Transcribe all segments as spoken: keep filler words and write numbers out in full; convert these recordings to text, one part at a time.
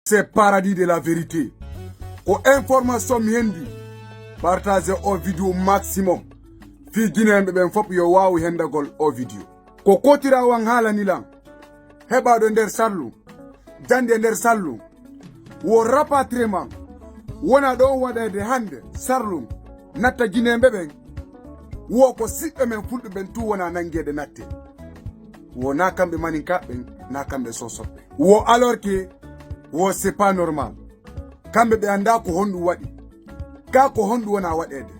C'est Paradis de la vérité. Ko information mi hendi. Partagez o vidéo maximum. Fii Guinéen ɓe ɓen fof yo waawu hendagol o vidéo. Ko kotirawan haalani lan. Heɓaaɗo nder sallu. Jande nder sallu. Wo rapatriement. Wona ɗon waɗeede hande sallu. Natta Guinéen ɓe ɓen. Wo ko siɓɓe men fulɓe ɓen tu wona nangeede natte. Wo na kamɓe maninka ɓen, na kamɓe sosoɓe. Wo alors que wo c'est pas normal. Kamɓe ɓe anndaa ko honɗum waɗi. Ka ko honɗum wona waɗeede.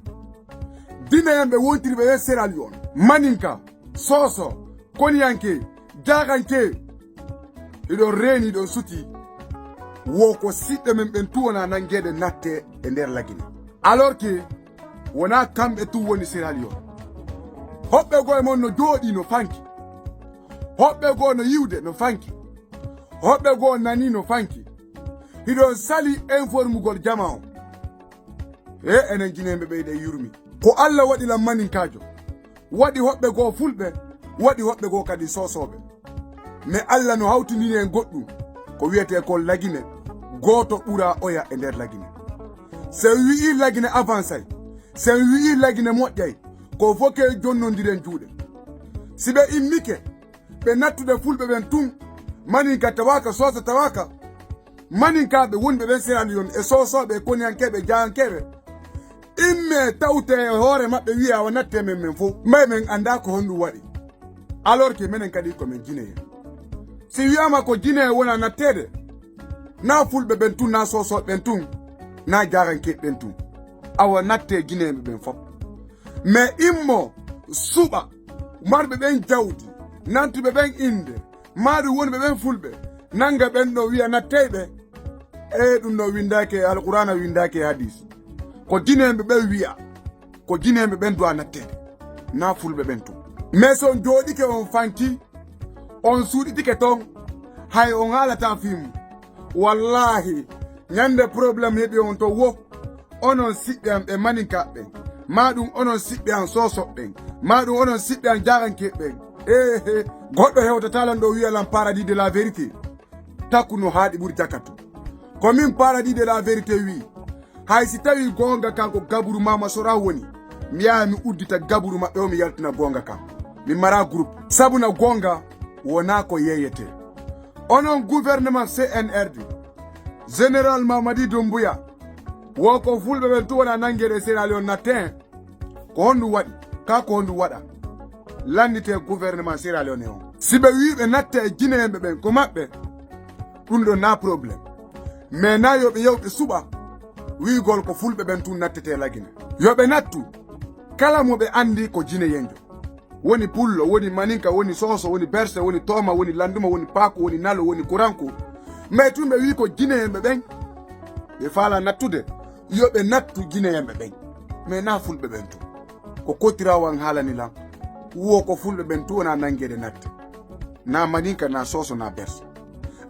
Dina yamɓe wontiri ɓe ɓe Sierra Leone. Maninka, soso, koniyanke, jaakanke. Hiɗon reeni, hiɗon suti. Wo ko siɓɓe men ɓen tu wona nangeede natte e nder Lagine. Alors que wona kamɓe tu woni Sierra Leone. Hoɓɓe goo e mon no jooɗii no fanki. Hoɓɓe goo no yiwde no fanki. Hoɓɓe goo nanii no fanki. Hiɗon sali informugol jama on. E enen Guinéen ɓe ɓeyde yurmi. Ko Alla waɗi lan maninkaajo. Waɗi hoɓɓe goo fulɓe. Waɗi hoɓɓe goo kadi soosooɓe. Mais Alla no hawtindini en goɗɗum. Ko wiyetee kon Lagine. Gooto ɓura oya e nder Lagine. Si en wi'ii Lagine avancay. Si en wi'ii Lagine moƴƴay. Ko fof ke jonnondiren juuɗe. Si ɓe immike, ɓe nattude fulɓe ɓen tun. Maninka tawaaka, soosa tawaaka. Maninkaaɓe wonɓe ɓen Sierra Leone e soosooɓe e koniyankeeɓe e jaayankeeɓe. Imme tawte e hoore maɓɓe wi'a awa natte men men fof. Mbay men anndaa ko honɗum waɗi. Alors que menen kadi ko men Guinéen. Si wi'aama ko Guinéen wona natteede, na fulɓe ɓen tun, na soosooɓe ɓen tun, na jaayankeeɓe ɓen tun. Awa natte Guinéen ɓen fof. Mais immo suɓa marɓe ɓen jawdi, nantuɓe ɓen innde, maa ɗum woni ɓe ɓen fulɓe, nannga ɓen ɗo wi'a nattey ɓe. E ɗum ɗo winndaaki e Alqur'aana, winndaaki e hadiis. Ko Guinéen ɓe ɓen wi'a, ko Guinéen ɓe ɓen du'a natteede, na fulɓe ɓen tun. Mais si on jooɗike on fanki, on suuɗitike ton, hay on haalataa fii mum. Wallaahi, ñande problème heɓi on ton wo, onon siɓɓe an ɓe maninka ɓen, maa ɗum onon siɓɓe an soosooɓe ɓen, maa ɗum onon siɓɓe an jaayankeeɓe ɓen. Eehe, goɗɗo hewtataa lan ɗo wi'a lan Paradis de la vérité. Taku no haaɗi ɓuri jakatu. Ko min Paradis de la vérité wi, hay si tawi goonga kan ko gaburu Mama Sora woni, mi yaha mi uddita gaburu maɓɓe o mi yaltina goonga kan. Mi mara groupe. Sabu na goonga wona ko yeeyetee. Onon gouvernement C N R D, Général Mamadi Doumbouya, wo ko fulɓe ɓen tu wona nanngeede Sierra Leone natten. Ko honɗum waɗi? Ka ko honɗum waɗa? Lannditee gouvernement Sierra Leone on. Si ɓe wii ɓe natta e Guinéen ɓe ɓen ko maɓɓe, ɗum ɗon na problème. Mais na yo ɓe yaw ɓe suɓa wiigol ko fulɓe ɓen tun nattetee Lagine. Yo ɓe nattu kala mo ɓe anndi ko Guinéenjo. Woni Pullo, woni Maninka, woni Sooso, woni Berse, woni Tooma, woni Lannduma, woni Paaku, woni Nalo, woni Kuranku. Mais tun ɓe wii ko Guinéen ɓe ɓen ɓe faalaa nattude. Yo ɓe nattu Guinéen ɓe ɓen. Mais na fulɓe ɓen tun. Ko kotiraawo an haalani lan. Wo ko fulɓe ɓen tun wona nanngeede natte. Na Maninka, na Sooso, na Berse.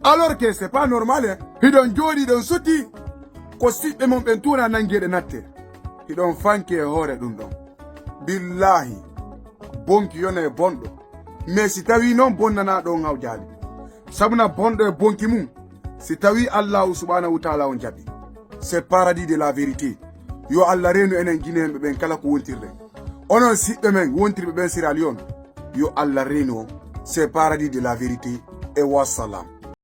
Alors que c'est pas normal, hein. Hiɗon jooɗii ɗon suti. Ko siɓɓe mon ɓen tun wona nanngeede natte. Hiɗon fanki e hoore ɗum ɗon. Billaahi, bonki yona e bonɗo. Mais si tawii non bonnanaaɗo on hawjaali. Sabu na bonɗo e bonki mum, si tawii Allaahu subhaanahu wa taala on jaɓi. C'est Paradis de la vérité. Yo Alla reenu enen Guinéen ɓe ɓen kala ko wontirɗen. Onon siɓɓe men wontirɓe ɓen Sierra Leone, yo Alla reenu on. C'est Paradis de la vérité. E wassalam.